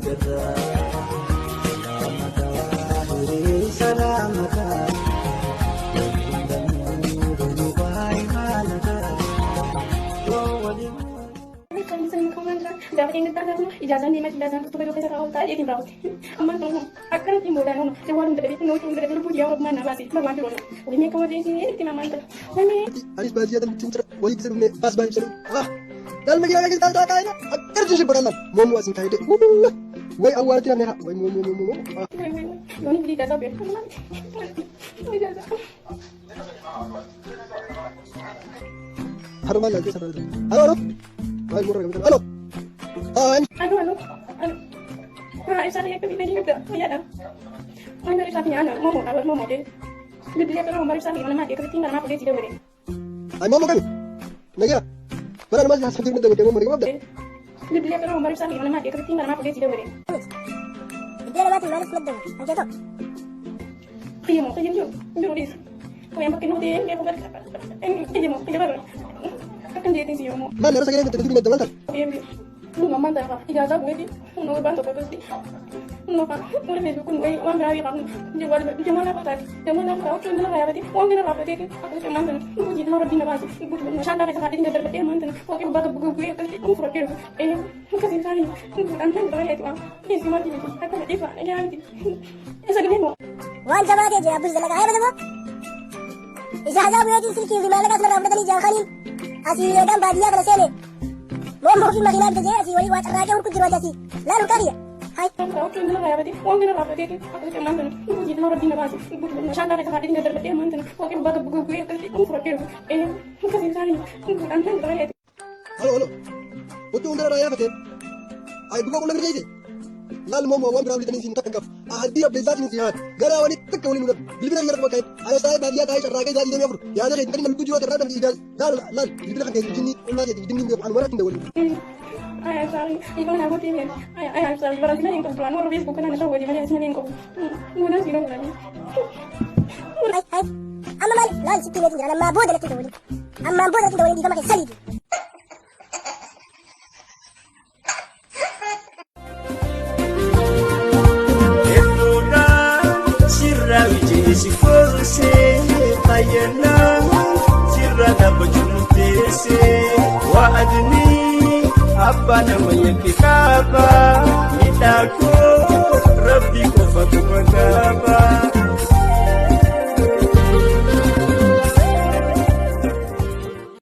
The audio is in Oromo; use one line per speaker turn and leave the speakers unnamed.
agarra. Salaamata hiree salaamata. Waliin danuu danuu baay'ee maalata. Yoo waliin.
Ijaazaan deemaa ijaazaan turtuu baduu keessa raawwataa jedhin raawwate. Ammaan kun akkanatti boodaan hono jawwaan hunda dhabe nuti hunda dhabe lubbuu yaa rabbumaan na baase barwaan jiru waliin akka waliin itti mamaan tala.
Anis baadiyyaa tan ittiin jira walii gisa dhufne baas baay'ee ibsanii. Ah! Galma kiyyaa keessa taataa kaa'ina akka jirtu shibba dhallan moomuu asiin kaa'ee way awwaalatti namni haa way moomuu moomuu moomuu.
Yoon ingilii ijaazaa beeku. Ijaazaa.
Harumaan laaltee sarara jira. Halo halo. Maal gurra gamtaa. Halo. Haan.
Alo alo alo. Ah, ibsaa akka biyya keenya fayyaadha. Waan garii ibsaa fi nyaana moomoo dha moomoo dee. Bilbilee akka nama ibsaa fi mana maatii akkasitti mana maatii deetii dawwale.
Ay moomoo kami. Nagaa. Bara namaa si haasoftuu hin danda'u moomoo nagaa qabda.
Bilbilee akka nama ibsaa fi mana maatii akkasitti mana maatii deetii dawwale.
Iddoo namaatiin maaliif maddamu? Hojii tokko.
Qiyyamoo qiyyamoo jiru jiru dhiisa. Qoyaan bakka inni deemee beeku bakka qiyyamoo qiyya barra. Akkan jeetiin si yoomuu.
Maal yeroo sagalee hin danda'u maal ta'a?
Mammaan ta'a ijaazaa bu'eeti humna waan tokko akkasitti humna afaan wani feesbuuk kun waan biraa beekaa jamaa lafa taati jamaa lafa ta'a huccuu lafa yaabate waan kana raafateeti akkasitti ammaan tana hojii nama rabbiin na baase guutuu shaantaa keessa kaadhiin daddarbatee ammaan tana fooqii gubbaa gabbu gabbu akkasitti kun fudhadhee dhufu akkasii isaanii an kan biraa yaati waan dhiyeessii maatii miti akka dhiifa yaa miti isa galee moo.
Waan jabaa ta'e jee abbus dalagaa hayba tokko. Ijaazaa bu'eetiin silkii fi maallaqa asirraa fudhatanii jaan kaniin asii eegaan baadiyyaa kana seene. Moommoo fi makiinaa bita jee asii walii waa carraaqee hurku jiru asii. Laal hurkaa kiyya. Hay.
Halo halo. Huccuu hunda irraa yaafate. Ay duba qulla mirgeesse. Laal moomoo waan biraa bitanii siin takka hin qabu. Ahaddii rabbi isaatiin si haadha. Gara waliin takka waliin nu bilbila biyya rakka ka'e. Ay saayee baadiyyaa taa'ee carraaqee isaa 24. Yaada kee kan lubbuu jiru irraa dhabdi ijaaz. Laal laal bilbila kan keessa jinni qullaa keessa jinni beeku anuma irratti hin dawwalin.
Ay, I'm sorry. Ikaw na ako tingin. Ay, ay, I'm sorry. Parang sila yung kapwa. Ano, Facebook ka na nasa wali. Mali, sila yung kapwa. Muna sila wala.
Hay hay. Amma maal laal sitti meetiin jira ammaa booda natti dawwalin. Ammaan booda natti dawwalin dhiifama kee saliiti.
Hedduudhaan sirraa wijeessi foosee fayyannaa sirraa dhaabbachuu murteessee wa'adni abbaa nama yakke qaba miidhaa koo rabbi qofa quba